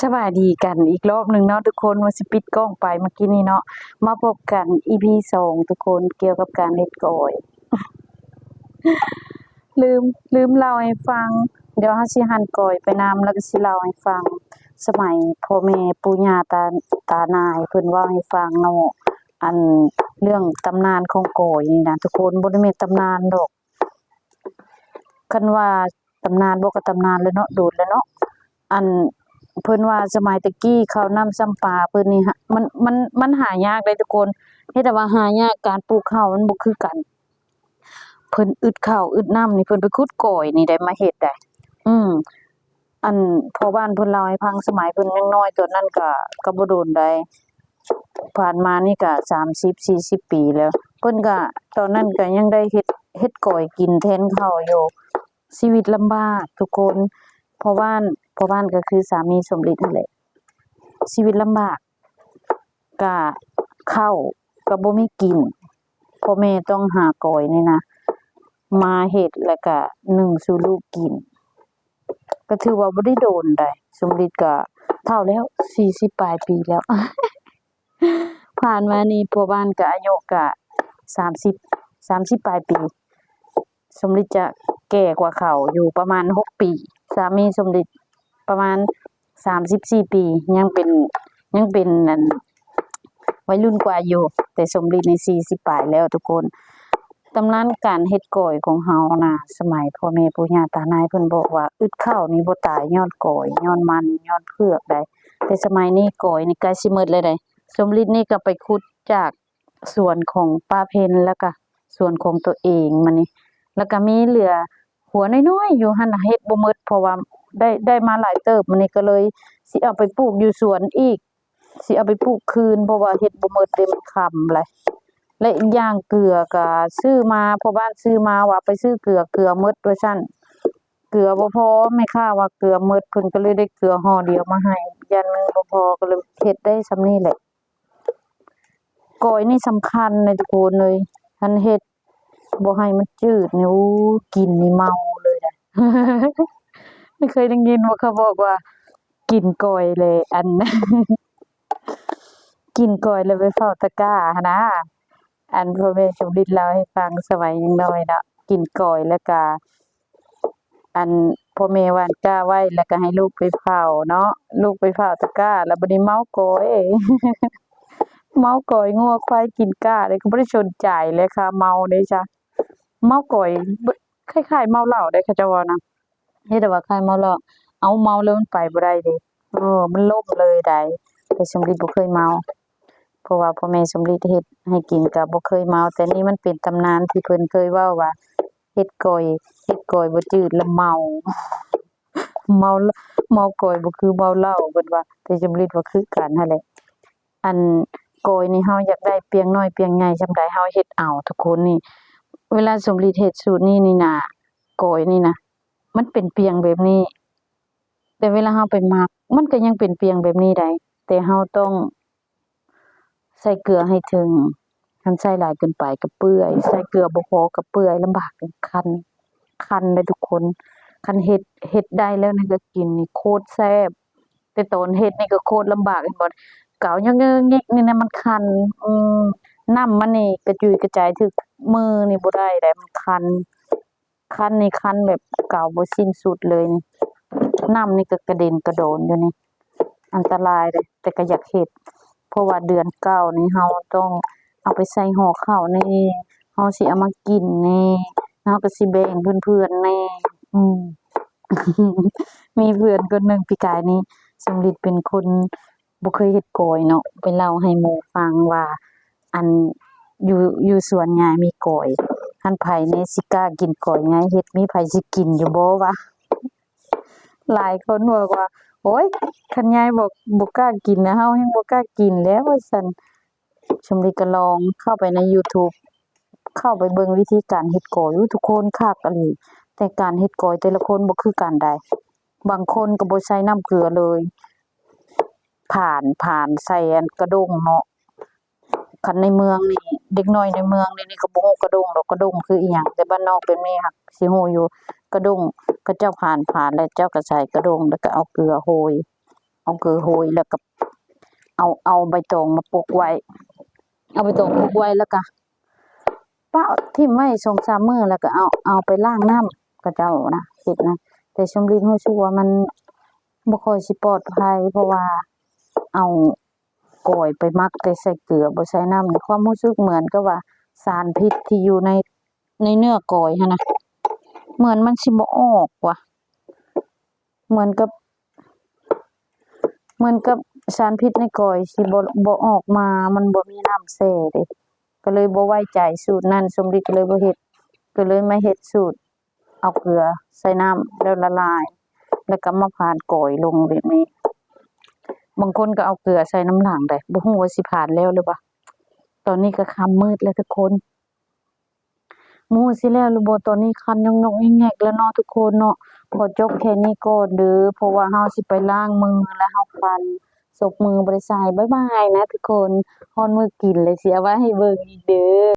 ສະບາຍດີກັນອີກລອບໜຶ່ງເນາະທຸກຄົນ ວ່າຊິປິດກ້ອງໄປເມື່ອກີ້ນີ້ເນາະ ມາພົບກັນ ອີພີ ສອງ ທຸກຄົນ ກ່ຽວກັບການເຮັດກ້ອຍ ລືມ ລືມເລົ່າໃຫ້ຟັງ ດຽວເຮົາຊິຫັ່ນກ້ອຍໄປນຳ ແລ້ວກໍຊິເລົ່າໃຫ້ຟັງ ສະໄໝພໍ່ແມ່ປູ່ຍ່າຕາ ຕານາຍເພິ່ນເວົ້າໃຫ້ຟັງເນາະ ອັນເລື່ອງຕຳນານຂອງກ້ອຍນີ້ນະທຸກຄົນ ບໍ່ໄດ້ແມ່ນຕຳນານດອກ ຄັນວ່າຕຳນານບໍ່ກໍຕຳນານແຫຼະເນາະ ໂດນແລ້ວເນາະ ອັນເພິ່ນວ່າສະໄໝແຕ່ກີ້ເຂົ້ານ້ຳຊຳປາເພິ່ນນີ້ ມັນ ມັນ ມັນຫາຍາກເດ້ທຸກຄົນ ເຮັດໃຫ້ວ່າຫາຍາກ ການປູກເຂົ້າມັນບໍ່ຄືກັນ ເພິ່ນອຶດເຂົ້າອຶດນ້ຳນີ້ ເພິ່ນໄປຂຸດກ້ອຍນີ້ໄດ້ມາເຮັດໄດ໋ ອືມ ອັນພໍ່ບ້ານເພິ່ນເລົ່າໃຫ້ຟັງ ສະໄໝເພິ່ນຍັງນ້ອຍຕອນນັ້ນກະ ກະບໍ່ດົນໃດ໋ ຜ່ານມານີ້ກະສາມສິບ ສີ່ສິບປີແລ້ວ ເພິ່ນກະ ຕອນນັ້ນກະຍັງໄດ້ເຮັດ ເຮັດກ້ອຍກິນແທນເຂົ້າຢູ່ ຊີວິດລຳບາກທຸກຄົນ ພໍ່ບ້ານ ພໍ່ບ້ານກະຄືສາມີສົມฤດຫັ້ນແຫຼະ ຊີວິດລຳບາກ ກະເຂົ້າກະບໍ່ມີກິນ ພໍ່ແມ່ຕ້ອງຫາກ້ອຍນີ້ນະ ມາເຮັດ ແລ້ວກະໜຶ້ງສູ່ລູກກິນ ກະຖືວ່າບໍ່ໄດ້ດົນໃດ໋ ສົມລິດກະເຖົ້າແລ້ວ ສີ່ສິບປາຍປີແລ້ວ ຜ່ານມານີ້ພໍ່ບ້ານກະອາຍຸກະສາມສິບ ສາມສິບປາຍປີ ສົມລິດຈະແກ່ກວ່າເຂົາຢູ່ປະມານຫົກປີ ສາມີສົມລິດປະມານສາມສິບສີ່ປີ ຍັງເປັນ ຍັງເປັນ ອັນ ໄວລຸ້ນກວ່າຢູ່ ແຕ່ສົມລິດນີ້ສີ່ສິບປາຍແລ້ວທຸກຄົນ ຕຳນານການເຮັດກ້ອຍຂອງເຮົານະ ສະໄໝພໍ່ແມ່ປູ່ຍ່າຕານາຍເພິ່ນບອກວ່າ ອຶດເຂົ້ານີ້ບໍ່ຕາຍຍ້ອນກ້ອຍ ຍ້ອນມັນ ຍ້ອນເຜືອກໃດ໋ ແຕ່ສະໄໝນີ້ກ້ອຍນີ້ໃກ້ຊິໝົດແລ້ວໃດ໋ ສົມລິດນີ້ກໍໄປຂຸດຈາກສວນຂອງປ້າເພັນ ແລ້ວກະສວນຂອງໂຕເອງມານີ້ ແລ້ວກະມີເຫຼືອຫົວນ້ອຍໆຢູ່ຫັ້ນນະ ເຮັດບໍ່ໝົດ ເພາະວ່າໄດ້ ໄດ້ມາຫຼາຍເຕີບ ມານີ້ກໍເລີຍຊິເອົາໄປປູກຢູ່ສວນອີກ ຊິເອົາໄປປູກຄືນ ເພາະວ່າເຮັດບໍ່ໝົດເດ້ ມັນຄ່ຳແຫຼະ ແລະອີກຢ່າງເກືອກະຊື້ມາ ພໍ່ບ້ານຊື້ມາວ່າໄປຊື້ເກືອ ເກືອໝົດວ່າຊັ້ນ ເກືອບໍ່ພໍ ແມ່ຄ້າວ່າເກືອໝົດ ເພິ່ນກໍເລີຍໄດ້ເກືອຫໍ່ດຽວມາໃຫ້ ຢ້ານມັນບໍ່ພໍ ກໍເລີຍເຮັດໄດ້ສ່ຳນີ້ແຫຼະ ກ້ອຍນີ້ສຳຄັນເລີຍທຸກຄົນເອີຍ ຄັນເຮັດບໍ່ໃຫ້ມັນຈືດນີ້ ໂອ້ ກິນນີ້ເມົາເລີຍນະ ເຄີຍໄດ້ຍິນບໍ່ ເຂົາບອກວ່າ ກິນກ້ອຍແລ້ວ ອັນ ກິນກ້ອຍແລ້ວໄປເຝົ້າຕະກ້າຫັ້ນນາ ອັນພໍ່ແມ່ສົມລິດເລົ່າໃຫ້ຟັງ ສະໄໝຍັງນ້ອຍເນາະ ກິນກ້ອຍແລ້ວກະ ອັນພໍ່ແມ່ຫວ່ານກ້າໄວ້ ແລ້ວກໍໃຫ້ລູກໄປເຝົ້າເນາະ ລູກໄປເຝົ້າຕະກ້າ ແລ້ວບັດນີ້ເມົາກ້ອຍ ເມົາກ້ອຍ ງົວຄວາຍກິນກ້າເດ້ ກໍບໍ່ໄດ້ສົນໃຈແຫຼະ ຄາເມົາເດ້ຊະ ເມົາກ້ອຍ ຄ້າຍໆເມົາເຫຼົ້າເດ້ ເຂົາເຈົ້າເວົ້ານະ ເຮັດໃຫ້ວ່າຄ້າຍເມົາເຫຼົ້າ ເອົາ ເມົາແລ້ວມັນໄປບໍ່ໄດ້ເດ້ ເອີ ມັນລົ້ມເລີຍໃດ໋ ແຕ່ສົມລິດບໍ່ເຄີຍເມົາ ເພາະວ່າພໍ່ແມ່ສົມລິດເຮັດໃຫ້ກິນກໍບໍ່ເຄີຍເມົາ ແຕ່ນີ້ມັນເປັນຕຳນານທີ່ເພິ່ນເຄີຍເວົ້າວ່າ ເຮັດກ້ອຍ ເຮັດກ້ອຍບໍ່ຈືດລະເມົາ ເມົາ ເມົາກ້ອຍບໍ່ຄືເມົາເຫຼົ້າ ເພິ່ນວ່າ ແຕ່ສົມລິດວ່າຄືກັນຫັ້ນແຫຼະ ອັນກ້ອຍນີ້ເຮົາຢາກໄດ້ປຽງນ້ອຍປຽງໃຫຍ່ສ່ຳໃດ ເຮົາເຮັດເອົາທຸກຄົນນີ້ ເວລາສົມລິດເຮັດສູດນີ້ນີ້ນະ ກ້ອຍນີ້ນະ ມັນເປັນປຽງແບບນີ້ ແຕ່ເວລາເຮົາໄປໝັກ ມັນກໍຍັງເປັນປຽງແບບນີ້ໃດ໋ ແຕ່ເຮົາຕ້ອງໃສ່ເກືອໃຫ້ເຖິງ ຄັນໃສ່ຫຼາຍເກີນໄປກໍເປື່ອຍ ໃສ່ເກືອບໍ່ພໍກໍເປື່ອຍ ລຳບາກ ຄັນ ຄັນເດ້ທຸກຄົນ ຄັນເຮັດ ເຮັດໄດ້ແລ້ວນີ້ກໍກິນນີ້ໂຄດແຊບ ແຕ່ຕອນເຮັດນີ້ກໍໂຄດລຳບາກ ເຫັນບໍ່ ກາວຍອກແຍກນີ້ນະ ມັນຄັນ ອືມ ນ້ຳມັນນີ້ກະຈຸຍກະຈາຍ ຖືກມືນີ້ບໍ່ໄດ້ໃດ໋ ມັນຄັນ ຄັນນີ້ຄັນແບບກາວບໍ່ສິ້ນສຸດເລີຍນີ້ ນ້ຳນີ້ກໍກະເດັນກະດອນຢູ່ນີ້ ອັນຕະລາຍເດ້ ແຕ່ກໍຢາກເຮັດ ເພາະວ່າເດືອນເກົ້ານີ້ເຮົາຕ້ອງເອົາໄປໃສ່ຫໍ່ເຂົ້າແດ່ ເຮົາຊິເອົາມາກິນແດ່ ເຮົາກໍຊິແບ່ງເພື່ອນໆແດ່ ອືມ ມີເພື່ອນຄົນໜຶ່ງ ປີກາຍນີ້ ສົມລິດເປັນຄົນ ບໍ່ເຄີຍເຮັດກ້ອຍເນາະ ໄປເລົ່າໃຫ້ໝູ່ຟັງວ່າ ອັນ ຢູ່ ຢູ່ສວນຍາຍມີກ້ອຍ ຄັນໃຜແດ່ຊິກ້າກິນກ້ອຍຍາຍເຮັດ ມີໃຜຊິກິນຢູ່ບໍ່ວະ ຫຼາຍຄົນບອກວ່າ ໂອ້ຍ ຄັນຍາຍບໍ່ ບໍ່ກ້າກິນນະ ເຮົາແຮ່ງບໍ່ກ້າກິນແລ້ວວ່າຊັ້ນ ສົມລິດກໍລອງເຂົ້າໄປໃນຢູທູບ ເຂົ້າໄປເບິ່ງວິທີການເຮັດກ້ອຍ ໂອ້ ທຸກຄົນ ຄັກອີ່ຫຼີ ແຕ່ການເຮັດກ້ອຍແຕ່ລະຄົນບໍ່ຄືກັນໃດ໋ ບາງຄົນກໍບໍ່ໃສ່ນ້ຳເກືອເລີຍ ຜານ ຜານໃສ່ອັນກະດ້ງເນາະ ຄັນໃນເມືອງນີ້ ເດັກນ້ອຍໃນເມືອງນີ້ ນີ້ກໍບໍ່ຮູ້ກະດ້ງດອກ ກະດ້ງຄືອີ່ຫຍັງ ແຕ່ບ້ານນອກແບບນີ້ຫັ້ນຊິຮູ້ຢູ່ ກະດ້ງ ເຂົາເຈົ້າຜານ ຜານແລ້ວເຈົ້າກໍໃສ່ກະດ້ງ ແລ້ວກໍເອົາເກືອໂຮຍ ເອົາເກືອໂຮຍ ແລ້ວກໍເອົາ ເອົາໃບຕອງມາປົກໄວ້ ເອົາໃບຕອງປົກໄວ້ ແລ້ວກໍປະຖິ້ມໄວ້ສອງສາມມື້ ແລ້ວກໍເອົາ ເອົາໄປລ້າງນ້ຳ ເຂົາເຈົ້ານະເຮັດນະ. ແຕ່ສົມລິດຮູ້ສຶກວ່າມັນບໍ່ຄ່ອຍຊິປອດໄພ ເພາະວ່າເອົາ ກອຍໄປໝັກແຕ່ໃສ່ເກືອ ບໍ່ໃສ່ນ້ຳ ໃນຄວາມຮູ້ສຶກເໝືອນກັບວ່າສານພິດທີ່ຢູ່ໃນ ໃນເນື້ອກອຍຫັ້ນນະ ເໝືອນມັນຊິບໍ່ອອກວ່າ ເໝືອນກັບ ເໝືອນກັບສານພິດໃນກອຍຊິບໍ່ ບໍ່ອອກມາ ມັນບໍ່ມີນ້ຳແຊ່ເດ້ ກໍເລີຍບໍ່ໄວ້ໃຈສູດນັ້ນ ສົມລິດກໍເລີຍບໍ່ເຮັດ ກໍເລີຍມາເຮັດສູດ ເອົາເກືອໃສ່ນ້ຳແລ້ວລະລາຍ ແລ້ວກໍມາຜ່ານກອຍລົງແບບນີ້. ບາງຄົນກໍເອົາເກືອໃສ່ນຳຫຼັງໄດ໋ ບໍ່ຮູ້ວ່າຊິຜ່ານແລ້ວຫຼືບໍ່. ຕອນນີ້ກໍຄ່ຳມືດແລ້ວທຸກຄົນ ບໍ່ຮູ້ຊິແລ້ວຫຼືບໍ່. ຕອນນີ້ຄັນຍອກໆແງກໆແລ້ວເນາະທຸກຄົນເນາະ. ຂໍຈົບແຄ່ນີ້ກ່ອນເດີ ເພາະວ່າເຮົາຊິໄປລ້າງມື ແລ້ວເຮົາຄັນ ສົບມືບໍ່ໄດ້ໃສ່. ບາຍບາຍນະທຸກຄົນ ຮອດມື້ກິນແລ້ວຊິເອົາໄວ້ໃຫ້ເບິ່ງອີກເດີ.